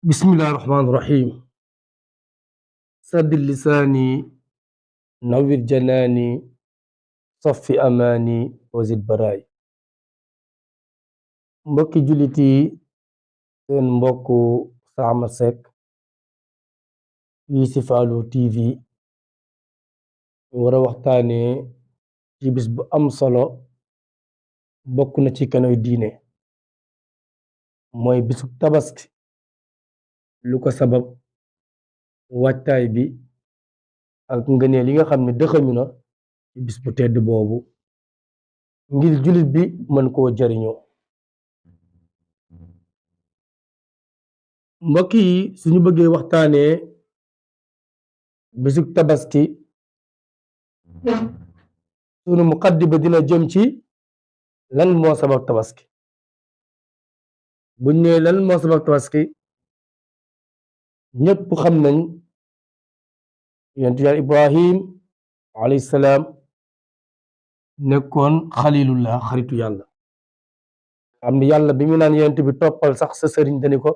بسم الله الرحمن الرحيم سد لساني نور جناني صف أماني وزد براي mbokki jullit yi seen mbokku Saama Seck fii ci Fallou TV war a waxtaanee ci bis bu am solo bokk na ci kanoy diine mooy bisu tabaski lu ko sabab waajtaay bi ak ngëneel yi nga xam ne dëxañu na ci bis bu tedd boobu ngir jullit bi mën koo jariñoo mbokk yi suñu bëggee waxtaanee bisu tabaski sunu muqaddima dina jëm ci lan moo sabab tabaski buñ ne lan moo sabab tabaski ñépp xam nañ yonent Yàlla Ibrahim alayhi salaam nekkoon xalilullah xaritu yàlla xam ne yàlla bi mu naan yonent bi toppal sax sa sëriñ dani ko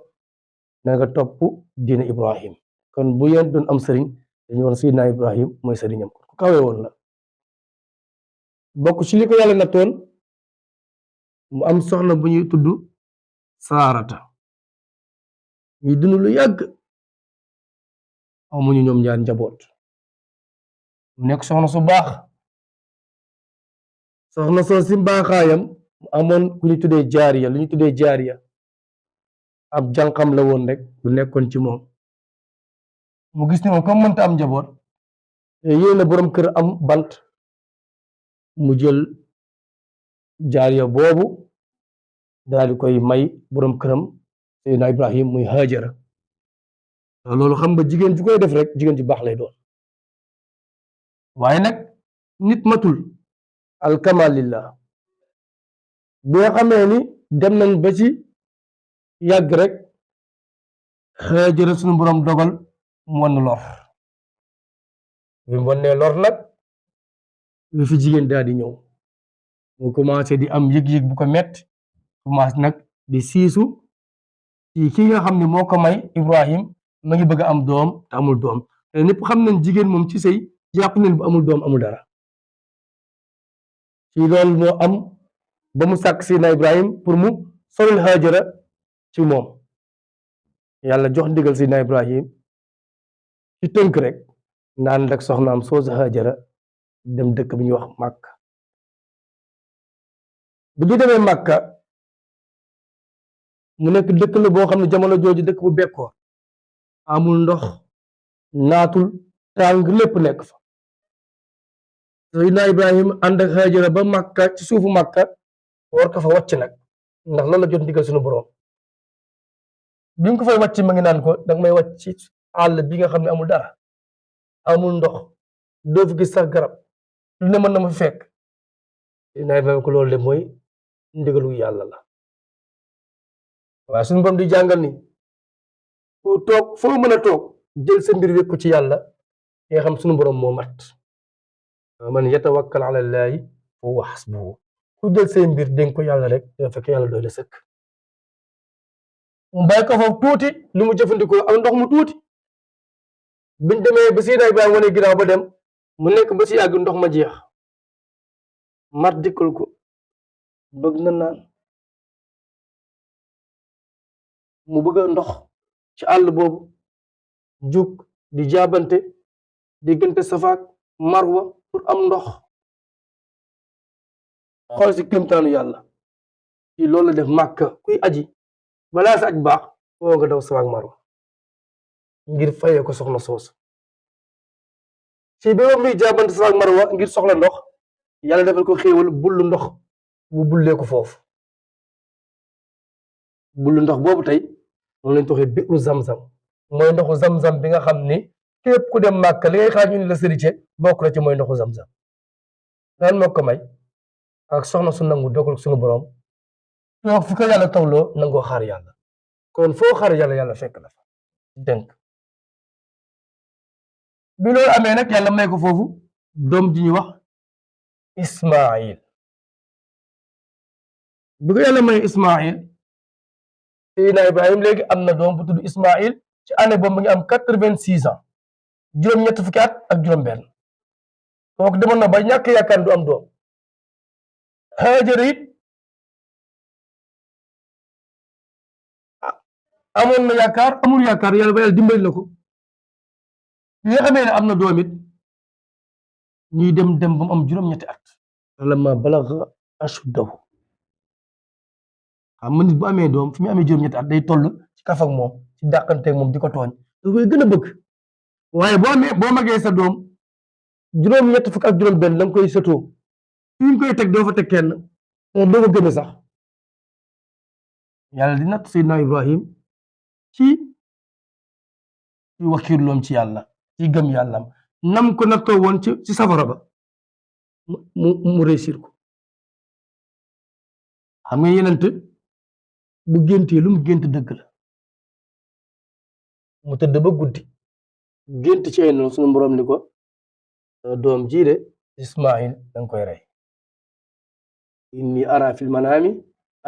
na nga topp diine Ibrahim kon bu yonent doon am sëriñ dañu woon Seydina Ibrahim mooy sëriñam ku kawe woon la bokk ci li ko yàlla nattoon mu am soxna bu ñuy tudd Saarata ñuy dund lu yàgg amuñu ñoom ñaar njaboot mu nekk soxna su baax soxna soo si mbaaxaayam mu amoon ku ñu tuddee jaariya lu ñu tuddee jaariya ab jànqam la woon rek bu nekkoon ci moom mu gis ne moom comme mënta am njaboot yéena boroom kër am bant mu jël jaariya boobu daal di koy may boroom këram Seydina Ibrahim muy Hajara loolu xam nga jigéen ju koy def rek jigéen ju baax lay doon waaye nag nit matul alkamal lillah bi nga xamee ni dem nañ ba ci yàgg rek Hajara suñu boroom dogal mu wan lor bi mu wannee lor nag bi fi jigéen daal di ñëw mu commencé di am yëg-yëg bu ko metti commencé nag di siisu ci ki nga xam ne moo ko may Ibrahim ma ngi bëgg a am doom te amul doom te ñépp xam nañ jigéen moom ci sëy jàpp nañ bu amul doom amul dara ci loolu moo am ba mu sàkk Seydina Ibrahim pour mu solul Hajara ci moom yàlla jox ndigal Seydina Ibrahim ci tënk rek naan rek soxnaam soosu Hajara dem dëkk bi ñuy wax Màkka bu ñu demee Màkka mu nekk dëkk la boo xam ne jamono jooju dëkk bu bekkoor amul ndox naatul tàng lépp nekk fa Seydina Ibrahim ànd ak Hajara ba Màkka ci suufu Màkka war ko fa wàcc nag ndax loolu la jot ndigal suñu boroom bi nga ko fay wàcc ma ngi naan ko danga may wàcc ci àll bi nga xam ne amul dara amul ndox doo fi gis sax garab lu ne mën na ma fekk Seydina Ibrahim ko loolu de mooy ndigalu yàlla la waaye suñu boroom di jàngal ni ku toog foo mën a toog jël sa mbir wékku ci yàlla nga xam suñu boroom moo mat man yatawakkal ala llaahi fa huwa hasbuhu ku jël say mbir dénk ko yàlla rek dina fekk yàlla doy la sëkk mu bàyyi ko foofu tuuti lu mu jëfandikoo ak ndox mu tuuti biñ demee ba Seydina Ibrahima wane ginnaaw ba dem mu nekk ba ci yàgg ndox ma jeex mar dikkal ko bëgg na naan mu bëgg ndox ci àll boobu jug di jaabante diggante Safa ak Marwa pour am ndox xool ci kéemtaanu yàlla ci loolu la def Màkka kuy aji balaa sa aj baax foo nga daw Safa ak Marwa ngir fayee ko soxna soosu ci bi muy jaabante Safa ak Marwa ngir soxla ndox yàlla defal ko xéewal bullu ndox bu bullee ko foofu bullu ndox boobu tey moom lañ toxee biiru Zamzam mooy ndoxu Zamzam bi nga xam ni képp ku dem Màkka li ngay xaar ñu ni la sërice bokk na ci mooy ndoxu Zamzam daan moo ko may ak soxna su nangu dogal suñu boroom toog fi ko yàlla tawloo nangoo xaar yàlla kon foo xaar yàlla yàlla fekk la fa dénk bi loolu amee nag yàlla may ko foofu doom ji ñuy wax Ismaayil bi ko yàlla may Ismaayil Seydina Ibrahim léegi am na doom bu tudd Ismaïl ci année boobu mu ngi am 86 ans juróom-ñett fukki at ak juróom-benn kooku demoon na ba ñàkk yaakaar du am doom Haajara it amoon na yaakaar amul yaakaar yàlla ba yàlla dimbali na ko bi nga xamee ne am na doom it ñuy dem ba mu am juróom-ñetti at lamma balagha ashuddahu xam nga nit bu amee doom fi mu amee juróom-ñetti at day toll ci kaf ak moom ci dàqanteeg moom di ko tooñ da koy gën a bëgg waaye boo magee sa doom juróom-ñett fukk ak juróom-benn da nga koy sëtoo fi ñu koy teg doo fa teg kenn doo ko gëme sax yàlla di natt Seydina Ibrahim ci wakiirloom ci yàlla ci gëm yàllam nam ko nattoo woon ci safara ba mu réussir ko xam nga yenent bu géntee lu mu gént dëgg la mu tëdd ba guddi gént ci ay noonu suñu boroom ni ko doom jii de Ismaïl danga koy rey inni ara fil manaami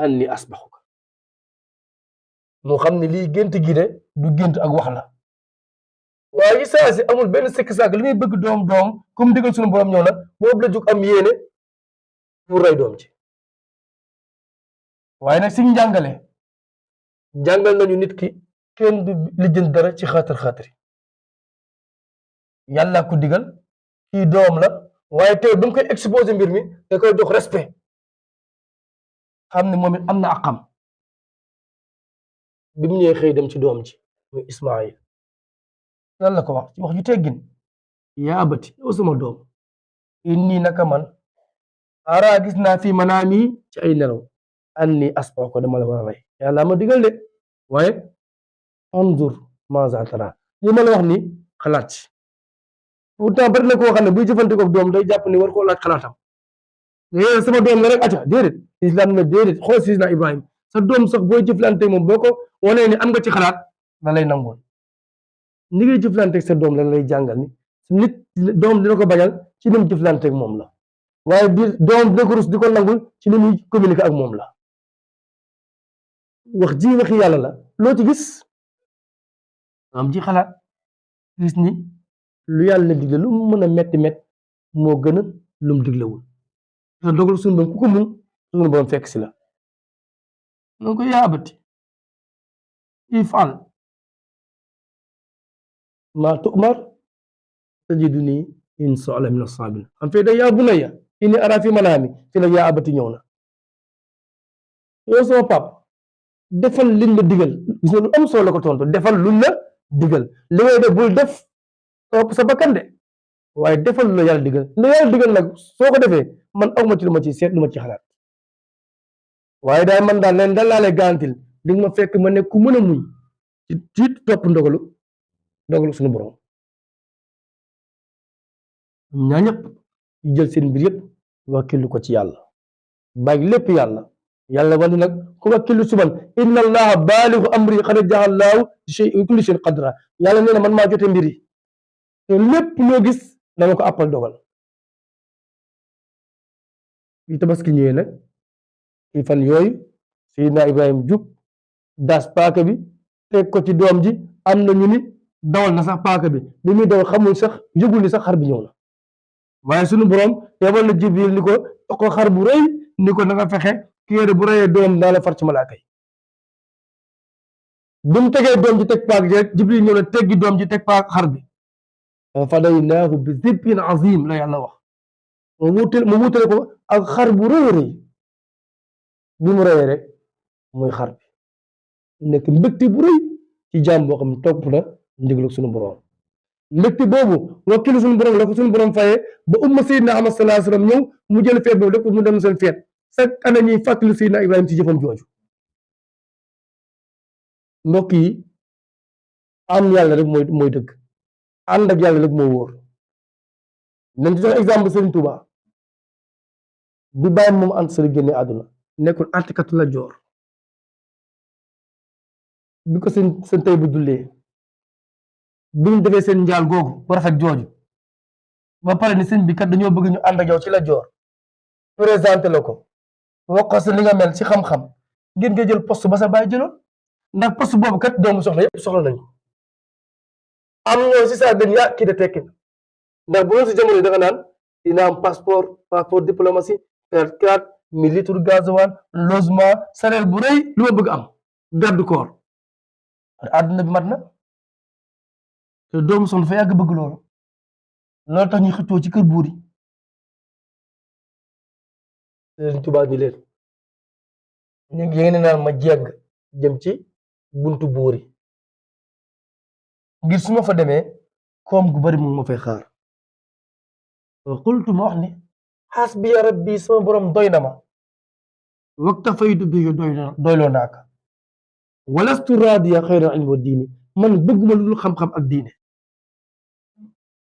anni asbaxuka moo xam ne lii gént gi de du gént ak wax la waaye saa si amul benn sikk sàkk li muy bëgg doom comme digal suñu boroom ñëw na boobu la jug am yéene pour rey doom ci waaye nag si njàngale jàngal nañu nit ki kenn du lijjant dara ci xaatar-xaatari yàlla ko digal kii doom la waaye teew ba mu koy exposé mbir mi da koy jox respect xam ne moom it am na àqam bi mu ñëwee xëy dem ci doom ji muy Ismaïl lan la ko wax ci wax ju teggin yaa abati yow sama doom inni naka man ara gis naa fi manaami ci ay nelaw anni asbax ko dama la war a rey yàlla ma digal de waaye anzur maaza tara li ma la wax ni xalaat ci pourtant bari na koo xam ne buy jëfandikoo ak doom day jàpp ni war koo laaj xalaatam sama doom la rek acca déedéet islam ne déedéet xool Seydina Ibrahim sa doom sax booy jëflante moom boo ko wanee ni am nga ci xalaat da lay nangul ni ngay jëflante sa doom la lay jàngal ni nit doom dina ko bañal ci ni mu jëflante ak moom la waaye doom dina ko rus di ko nangul ci ni muy communiquer ak moom la wax ji waxi yàlla la loo ci gis am ci xalaat gis ni lu yàlla digle lu mu mën a metti moo gën a lu mu diglewul te dogal suñu borom ku ko mun suñu borom fekk si la donc yaa abati ifal maa tu'mar tajiduni insha Allah min as-sabirin xam fee da yaa bunayya inni araa fi manaami fi la yaa abati ñëw na yow sama pap defal liñ la digal gis nga lu am solo la ko tontu defal luñ la digal li ngay def bul def topp sa bakkan de waaye defal lu la yàlla digal lu yàlla digal nag soo ko defee man aw ma ci lu ma ci seet lu ma ci xalaat waaye daal man daal leen dal laa lay garantil li nga ma fekk ma ne ku mën a muñ ci topp ndogalu suñu borom ñaa ñëpp jël seen mbir yëpp wakkilu ko ci yàlla bàyyi lépp yàlla wante nag ku wakkilu ci man inna allaha baaligu amri qad ja'ala allahu kulli shay'in qadra yàlla nee na man maa jote mbir yi te lépp loo gis dama ko àppal dogal yi tabaski ñëwee nag ci fan yooyu Seydina Ibrahim jub das paaka bi teg ko ci doom ji am na ñu ni dawal na sax paaka bi bi muy dawal xamul sax yëgul ni sax xar bi ñëw na waaye sunu borom yebal na Jibril ni ko xar bu rëy ni ko na nga fexe kéere bu rëyee doom daa la far ci malaaka yi bi mu tegee doom ji teg paaka ji rek Jibril ñëw na teggi doom ji teg paaka xar bi fadaynaahu bi zibhin azim la yàlla wax mu wutale ko ak xar bu rëy rëy bi mu rëyee rek muy xar bi nekk mbégte bu rëy ci jaam boo xam ne topp na ndigal sunu borom mbégte boobu wakkilu sunu borom la ko sunu borom fayee ba umma Seydina Ahmad sallallahu alayhi wa sallam ñëw mu jël feet boobu def ko mu dem seen feet chaque année ñuy fàttali Seydina Ibrahima ci jëfam jooju mbokk yi am yàlla rek mooy dëgg ànd ak yàlla rek moo wóor nañ ci jox exemple Serigne Touba bi bàyyi moom Anta Sali génne àdduna nekkul àttekatu la joor bi ko seen tey bu jullee bi ñu defee seen njaal googu bu rafet jooju ba pare ni sëñ bi kat dañoo bëgg ñu ànd ak yow ci la joor présenté la ko wax ko sa li nga mel ci xam-xam ngir nga jël poste ba sa baay jëloon ndax poste boobu kat doomu soxla yëpp soxla nañu am ñoo si saa dañ yaa kii de tekki na ndax bu doon si jamono yi da nga naan dina am passeport diplomatie carte 1000 litres gasoil logement salaire bu rëy lu ma bëgg am garde corps àdduna bi mat na te doomu soxla fa yàgg bëgg loolu tax ñuy xëccoo ci kër buur yi Sëriñ Tuubaa ni leen ñu ngi naan ma jeng jëm ci buntu buur yi ngir su ma fa demee koom gu bari mu ma fay xaar qultu ma wax ni xasbiya rabbi sama borom doy na ma waktafaytu bi doyloo naa ko walastu raadiya xayra ilmi wa diini man bëgguma lu xam-xam ak diine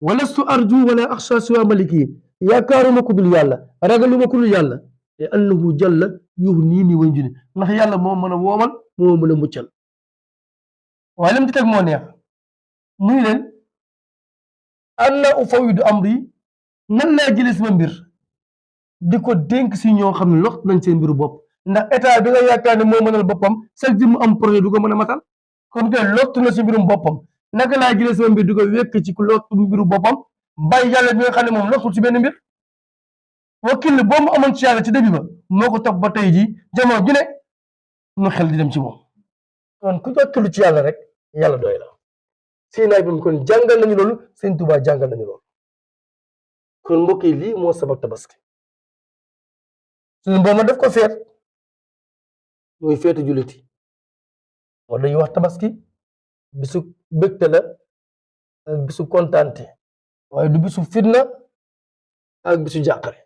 walastu arju wala axsha siwa maliki yaakaaruma ku dul yàlla ragaluma ku dul yàlla te annahu jalla yuhnini wa yunjini ndax yàlla moo mën a woomal moo mën a muccal waaye lam ci teg moo neex muy leen anna ufawidu amri nan laa jëlee sama mbir di ko dénk si ñoo xam ne lox nañ seen mbiru bopp ndax état bi nga yaakaar ne moo mënal boppam chaque jour mu am projet du ko mën a matal comme que lottu na si mbirum boppam naka laa jëlee sama mbir di ko wékk ci ku lottu mbiru boppam bàyyi yàlla bi nga xam ne moom lottul ci benn mbir wakil boo mu amoon ci yàlla ci début ba moo ko topp ba tey jii jamono ju ne mu xel di dem ci moom kon ku wakkilu ci yàlla rek yàlla doy la si naay bi kon jàngal nañu loolu Sëñ Tuubaa jàngal nañu loolu kon mbokk yi lii moo sabab tabaski suñu booma def ko feet mooy feetu julliti moo dañuy wax tabaski bisu bégte la ak bisu kontaante waaye du bisu fitna ak bisu jàqare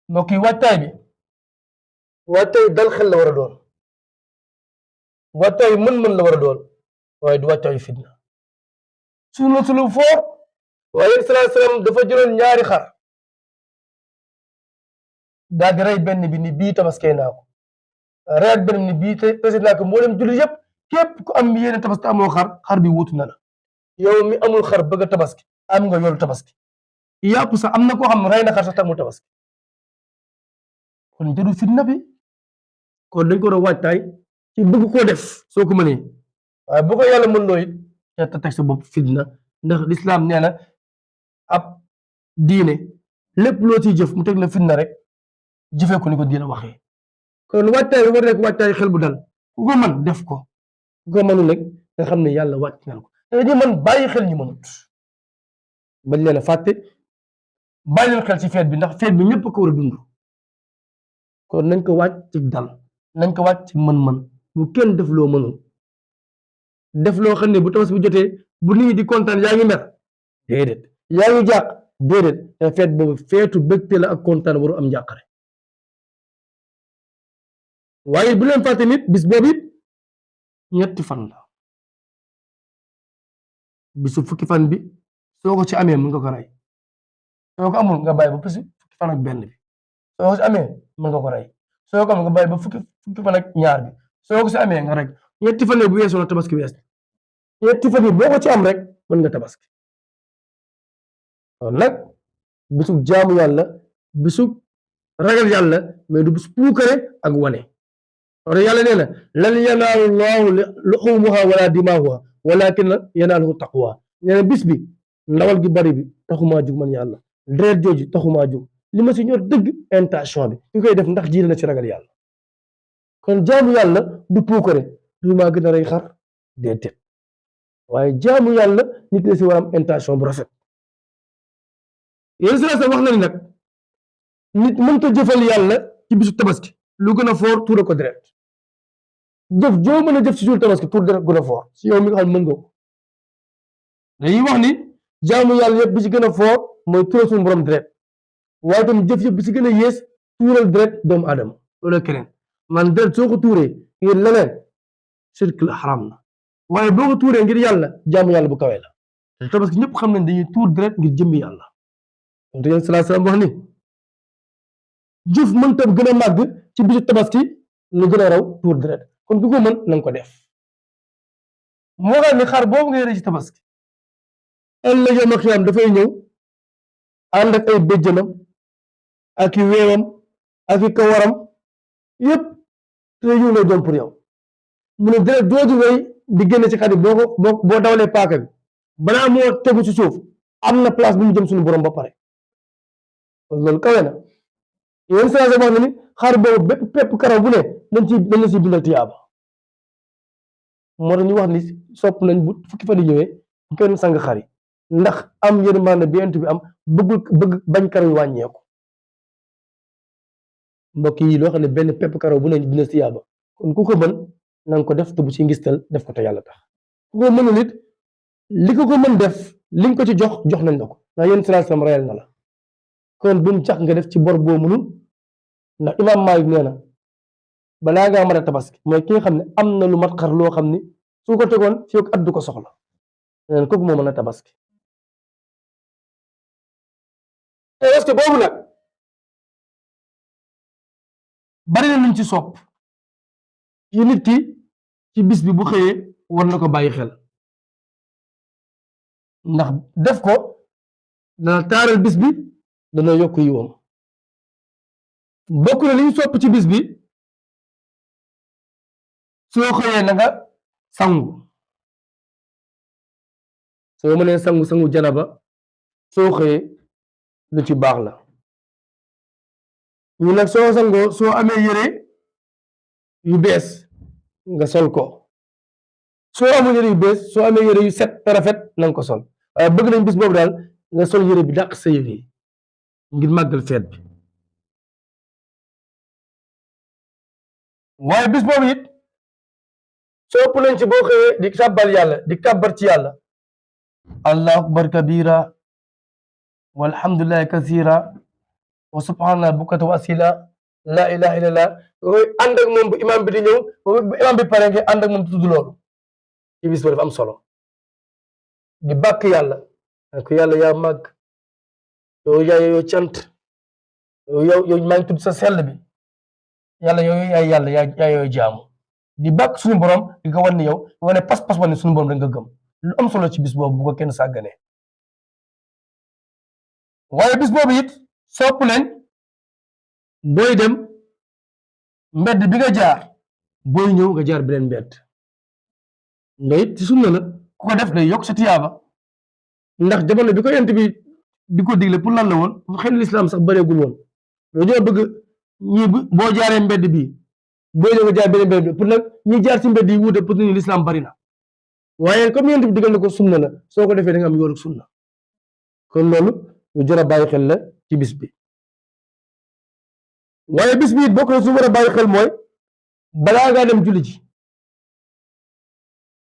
mbokk yi waajtaay bi waajtaay dal xel la war a doon waajtaay mën-mën la war a doon waaye du waajtaayu fitna sunu foor waaye sallallahu alayhi wasallam dafa jëloon ñaari xar daal di rey benn bi ni bii tabaskee naa ko reyaat benn ni bii te naa ko mboolem jullit yëpp képp ku am yéene tabaski amoo xar bi wutu na la yow mi amul xar bëgg a tabaski am nga yoolu tabaski yàpp sax am na koo xam ne rey na xar sax tamul tabaski kon jëdu fitna bi kon dañ ko war a waajtaay ci bëgg koo def soo ko mënee waaye bu ko yàlla mën loo it te teg sa bopp fitna ndax lislaam nee na ab diine lépp loo ciy jëf mu teg la fitna rek jëfee ko ni ko diine waxee kon waajtaay bi war nekk waajtaay xel bu dal ku ko mën def ko ku ko mënul rek nga xam ne yàlla wàcc na ko te ñu mën bàyyi xel ñu mënut bañ leen a fàtte bàyyi leen xel ci feet bi ndax feet bi ñëpp ko war a dund kon nañ ko wàcc ci dal nañ ko wàcc ci mën-mën bu kenn def loo mënul def loo xam ne bu tabaski bu jotee bu nit ñi di kontaan yaa ngi mer déedéet yaa ngi jàq déedéet te feet boobu feetu bégte la ak kontaan waru am njàqare waaye bu leen fàtte nit bis boobu it ñetti fan la bisu fukki fan bi soo ko ci amee mën nga ko rey soo ko amul nga bàyyi ba bisu fukki fan ak benn bi soo ko ci amee mën nga ko rey soo ko amul nga bàyyi ba fukki fan ak ñaar bi soo ko ci amee nga rek ñetti fan bu weesoo la tabaski wees ñetti fan yi boo ko ci am rek mën nga tabaski kon nag bisu jaamu yàlla bisu ragal yàlla mais du bisu puukare ak wane wala yàlla nee na lan yanaalu llaahu luxumuha wala dimaahuha walakin yanaaluhu taqwa nee na bis bi ndawal gi bari bi taxumaa jug man yàlla deret jooju taxumaa jug li ma si ñor dëgg intention bi ñu koy def ndax jiite na ci ragal yàlla kon jaamu yàlla du puukare du maa gën a rey xar déedéet waaye jaamu yàlla nit la si war am intention bu rafet yéen si wax na ni nag nit mënta jëfal yàlla ci bisu tabaski lu gën a foor tuure ko deret jëf joo mën a jëf ci jour tabaski tuur deret gën a foor si yow mi nga xam mën nga ko dañuy wax ni jaamu yàlla yëpp bi ci gën a foor mooy tuure suñu borom deret waaye tam jëf yëpp bi ci gën a yées tuural deret doomu aadama loolu keneen man deret soo ko tuuree ngir leneen shirk la xaram na waaye boo ko tuuree ngir yàlla jaamu yàlla bu kawee la te tabaski ñëpp xam nañ dañuy tuur deret ngir jëmmi yàlla te yéen salaa salaam wax ni jëf mënta gën a màgg ci bisu tabaski lu gën a raw tuur deret kon ku ko mën na nga ko def moo xam ne xar boobu ngay rey ci tabaski ëllëg yawmal qiyaam dafay ñëw ànd ak ay béjjanam ak i weewam ak i kawaram yëpp te ñu lay doon pour yow mu ne deret jooju ngay di génne ci xar yi boo dawalee paaka bi balaa moo tegu ci suuf am na place bu mu jëm suñu borom ba pare loolu kawe na yéen saa wax na ni xar boobu bépp pepp karaw bu ne dañ la ciy bindal tiyaaba moo tax ñu wax ni sopp nañ bu fukki fan yi ñëwee bu kenn sang xar yi ndax am yërmande bi yonent bi am bëgg bañ karaw yi wàññeeku mbokk yi loo xam ne benn pepp karaw bu ne dina tiyaaba kon ku ko mën na nga ko def te bu ci ngistal def ko te yàlla tax ku ko mënul it li ko mën def li nga ko ci jox nañ la ko ndax yéen sallallahu alayhi wasallam rayal na la kon bu mu cax nga def ci bor boo mënul ndax imaam Maalik nee na balaa ngaa mën a tabaski mooy ki nga xam ne am na lu mat xar loo xam ni su ko tegoon fii ak at du ko soxla neen kooku moo mën a tabaski boobu nag bari na luñ ci sopp yi nit ki ci bis bi bu xëyee war na ko bàyyi xel ndax def ko dana taaral bis bi dana yokk yiwam bokk na li ñu sopp ci bis bi soo xëyee na nga sangu soo mënee sangu janaba soo xëyee lu ci baax la ñu nag soo sangoo soo amee yére yu bees nga sol ko soo amul yére yu bees soo amee yére yu set te rafet na nga ko sol waaye bëgg nañ bis boobu daal nga sol yére bi dàq sa yére yi ngir màggal feet bi waaye bis boobu it sopp nañ ci boo xëyee di sàbbal yàlla di kàbbar ci yàlla allahu akbar kabira walhamdulillahi kasira wa subhanallah bukkata wa asila la ilaha illallah yooyu ànd ak moom bu imam bi di ñëw bu imam bi pare nga ànd ak moom tudd loolu ci bis boobu dafa am solo di bàkk yàlla ko yàlla yaa màgg yow yow cant yow maa ngi tudd sa sell bi yàlla yow yaay yàlla yaa yooyu jaamu di bàkk suñu borom di ko wan ni yow wane pas-pas wane suñu borom da nga gëm lu am solo ci bis boobu bu ko kenn sàgganee waaye bis boobu it sopp leen booy dem mbedd bi nga jaar booy ñëw nga jaar beneen mbedd nga it ci sunna la ku ko def day yokk sa tiyaaba ndax jamono bi ko yent bi di ko digle pour lan la woon xëy na lislaam sax bëreegul woon dañoo bëgg ñi boo jaaree mbedd bi booy ñëw nga jaar beneen mbedd bi pour nag ñi jaar ci mbedd yi wuute pour ni lislaam bari na waaye comme yent bi digal na ko sunna la soo ko defee da nga am yoolu sunna kon loolu lu jar a bàyyi xel la ci bis bi waaye bis bi it bokk na su war a bàyyi xel mooy balaa ngaa dem julli ji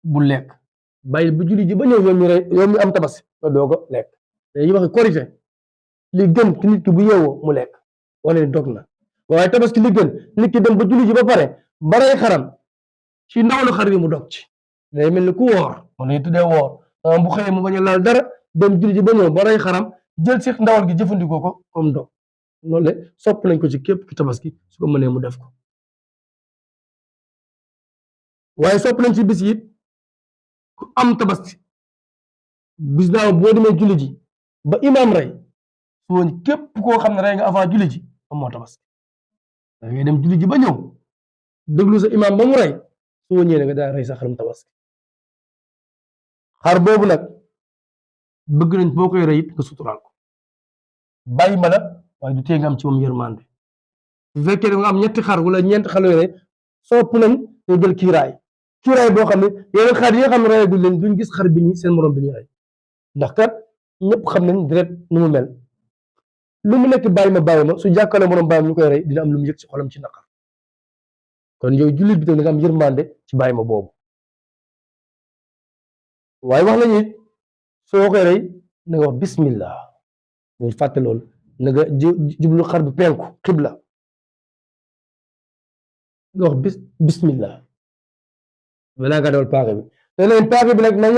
bu lekk bàyyi bu julli ji ba ñëw yow mi am tabaski nga doo ko lekk dañuy wax korite li gën ci nit ki bu yeewoo mu lekk wane ni dog na waaye tabaski li gën nit ki dem ba julli ji ba pare baray xaram ci ndawalu xar yi mu dog ci day mel ni ku woor wala ñu tuddee woor bu xëyee mu bañ a laal dara dem julli ji ba ñëw baray xaram jël ci ndawal gi jëfandikoo ko comme dog loolu de sopp nañ ko ci képp ki tabaski su ko mënee mu def ko waaye sopp nañ ci bis yi ku am tabaski bis naa boo demee julli ji ba imaam rey soo képp koo xam ne rey nga avant julli ji am moo tabaski da ngay dem julli ji ba ñëw déglu sa imaam ba mu rey soo ñëwee nga daa rey sa xarum tabaski xar boobu nag bëgg nañ boo koy rey it nga suturaal ko bàyyi ma la waaye du tee nga am ci moom yërmande bu fekkee nga am ñetti xar wala ñeenti xar yooyu rek sopp nañ nga jël kiiraay boo xam ne yeneen xar yi nga xam ne reyaguñ leen duñ gis xar bi ñi seen morom bi ñuy rey ndax kat ñëpp xam nañ deret nu mu mel lu mu nekk bàyyi ma su jàkkaarloo morom bàyyi ma ñu koy rey dina am lu mu yëg ci xolam ci naqar kon yow jullit bi tam nga am yërmande ci bàyyi ma boobu waaye wax nañu it soo koy rey na nga wax bismillah bul fàtte loolu na nga jublu xar bi penku xibla nga wax bismillah balaa nga dawal paaka bi te leen paaka bi nag na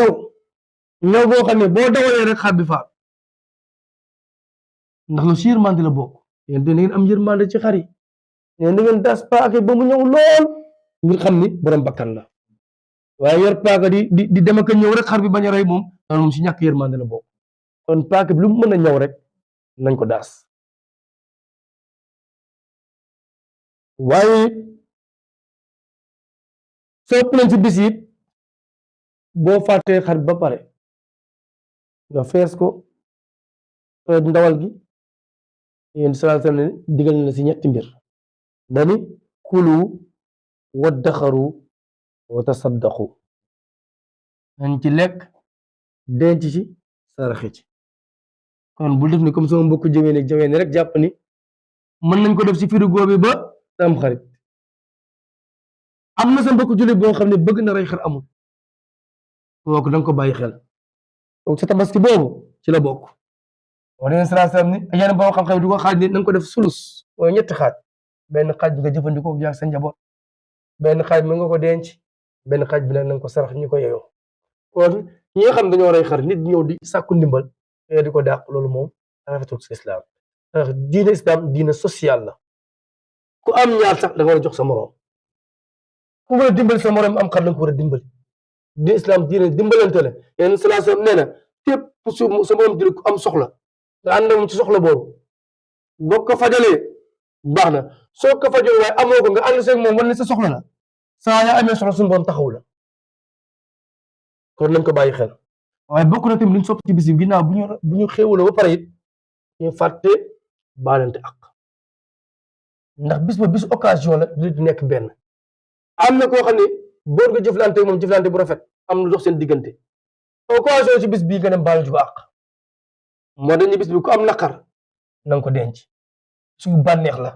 ñëw boo xam ne boo dawalee rek xar bi faat ndax lu ci yërmande la bokk yéen da ngeen am yërmande ci xar yi yéen da ngeen das paaka ba mu ñëw lool ngir xam ni borom bakkan la waaye yor paaka di dem ak ñëw rek xar bi bañ a rey moom loolu moom si ñàkk yërmande la bokk kon paaka bi lu mu mën a ñëw rek nañ ko daas waaye sopp nañ ci bis it boo fàttee xar ba pare nga fees ko fees ndawal gi yéen sallallahu alayhi wa sallam digal na si ñetti mbir dani kulu waddaxaru wa tasaddaqu nañ ci lekk denc ci saraxe ci kon bul def ni comme sama mbokku jaween rek jàpp ni mën nañ ko def ci frigo bi ba tam xarit am na sa mbokku jullit boo xam ne bëgg na rey xar amul kooku danga ko bàyyi xel kooku sa tabaski boobu ci la bokk wax dëgg sallallahu alayhi wasallam ni yenn boo xam-xam du ko xaaj ni na nga ko def sulus mooy ñetti xaaj benn xaaj bi nga jëfandikoo ak sa njaboot benn xaaj bi nga ko denc benn xaaj bi nag na nga ko sarax ñu ko yeyoo kon ñi nga xam dañoo rey xar nit ñëw di sàkku ndimbal te di ko dàq loolu moom rafetul ci islam ndax diine islam diine social la ku am ñaar sax da nga war a jox sa moroom ku war a dimbali sa moroom am xar la nga ko war a dimbali diine islam diine dimbalante la yéen sallallahu alayhi wasallam nee na képp sa moroom jullit ku am soxla nga ànd ak ci soxla boobu boo ko fajalee baax na soo ko fajoo waaye amoo ko nga ànd seeg moom wala sa soxla la saa yaa amee soxla suñu borom taxaw la kon nañ ko bàyyi xel waaye bokk na tamit luñ sopp ci bis bi ginnaaw bu ñu xéewaloo ba pare it ñu fàtte baalante ak ndax bis ba bisu occasion la di nekk benn am na koo xam ne boor nga jëflante moom jëflante bu rafet am na dox seen diggante occasion ci bis bii nga dem baal ju ak moo dañu bis bi ku am naqar na nga ko denc su bànneex la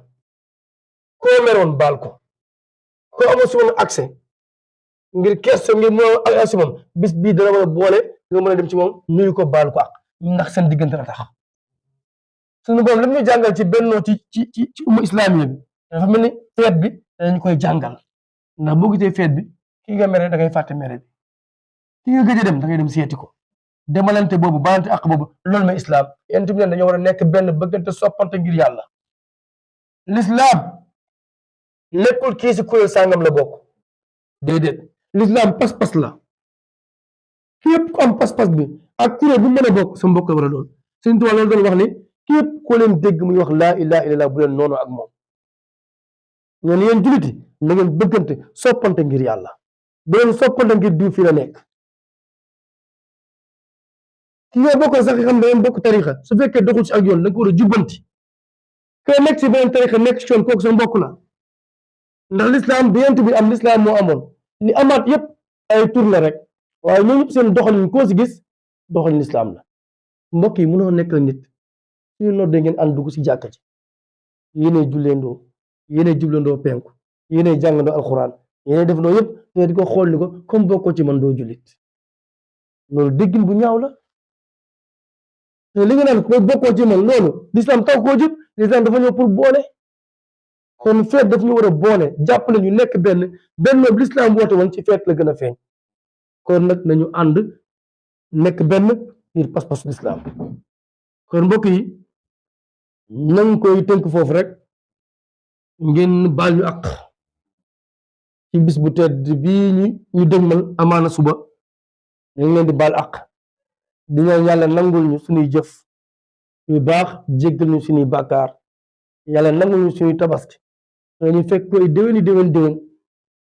koo meroon baal ko koo amoo si moom accès ngir kees ngir moo ak si moom bis bii dana mën a boole nga mën a dem ci moom nuyu ko baal ko ak ndax seen diggante la tax suñu borom li ñu jàngal ci bennoo ci umma islamiya bi dafa mel ni feet bi dañu koy jàngal ndax boo gisee feet bi ki nga mere da ngay fàtte mere bi ki nga gëj a dem da ngay dem seeti ko demalante boobu baalante ak boobu loolu mooy islam yéen tamit dañoo war a nekk benn bëggante soppante ngir yàlla l'islam nekkul kii si kuréel sàngam la bokk déedéet l'islam pas-pas la képp ku am pas-pas bi ak kuréel bu mën a bokk sa mbokk la war a doon Sëñ Tuubaa loolu doon wax ni képp koo leen dégg muy wax laa ilaaha illallaah bu leen noonu ak moom ñoon yéen julliti na ngeen bëggante soppante ngir yàlla bu leen soppante ngir diw fii la nekk ki nga bokk sax xam ne bokk tarixa su fekkee doxul ci ak yoon da nga ko war a jubbanti ke nekk ci beneen tarixa nekk ci yoon kooku sa mbokk la ndax l'islam bi yent bi am l'islam moo amoon li amaat yépp ay tur la rek waaye ñoo ñëpp seen doxalin koo si gis doxalin l'islam la mbokk yi mënoo nekk nit suñu noddee ngeen ànd dugg si jàkka ci yéenay julleendoo yéenay jubleendoo penku yéenay jàngandoo alxuraan yéenay def ndoo yëpp te di ko xool ni ko comme bokkoo ci man doo jullit loolu déggin bu ñaaw la te li nga naan ko bokkoo ci man loolu l'islam taw koo jub l'islam dafa ñëw pour boole kon feet daf ñu war a boole jàppale ñu nekk benn boobu l'islam woote woon ci feet la gën a feeñ kon nag nañu ànd nekk benn ngir pas-pas l'islam kon mbokk yi nañ koy tënk foofu rek ngeen baal ñu àq ci bis bu tedd bii ñu dëgmal amaana suba ñu ngi leen di baal àq di ñaan yàlla nangul ñu suñuy jëf yu baax jéggal ñu suñuy bàkkaar yàlla nangul ñu suñuy tabaski ñu fekk koy déwéni déwén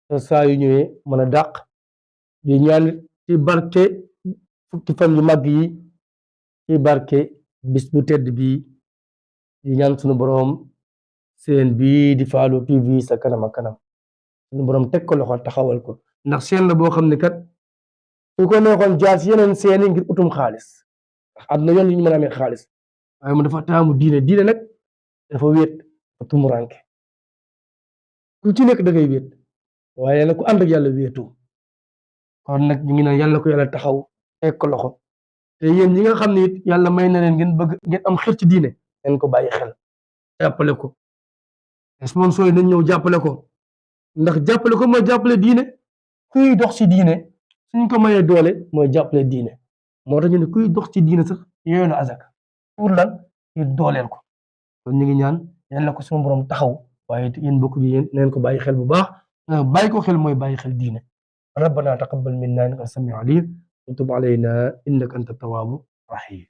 te saa yu ñëwee mën a dàq di ñaan ci barke fukki fan yu màgg yi ci barke bis bu tedd bii di ñaan suñu boroom seen bii di Fallou TV sa kanam a kanam suñu boroom teg ko loxo taxawal ko ndax seen la boo xam ne kat su ko neexoon jaar ci yeneen seeni ngir utum xaalis am na yoon yu ñu mën a amee xaalis waaye mu dafa taamu diine nag dafa wéet dafa tumuranke ku ci nekk da ngay wéet waaye nag ku ànd ak yàlla wéetu kon nag ñu ngi naan yàlla ko yàlla taxaw teg ko loxo te yéen ñi nga xam ne it yàlla may na leen ngeen am xel ci diine ngeen ko bàyyi xel jàppale ko sponsor yi nañ ñëw jàppale ko ndax jàppale ko mooy jàppale diine kuy dox ci diine suñ ko mayee doole mooy jàppale diine moo tax ñu ne kuy dox ci diine sax yooyu na azaka pour lan ñu dooleel ko kon ñu ngi ñaan yàlla ko suñu borom taxaw waaye yéen bokk yi yéen neen ko bàyyi xel bu baax bàyyi ko xel mooy bàyyi xel diine rabbana taqabbal minna innaka samiu alim wa tub alayna innaka anta tawwabu rahim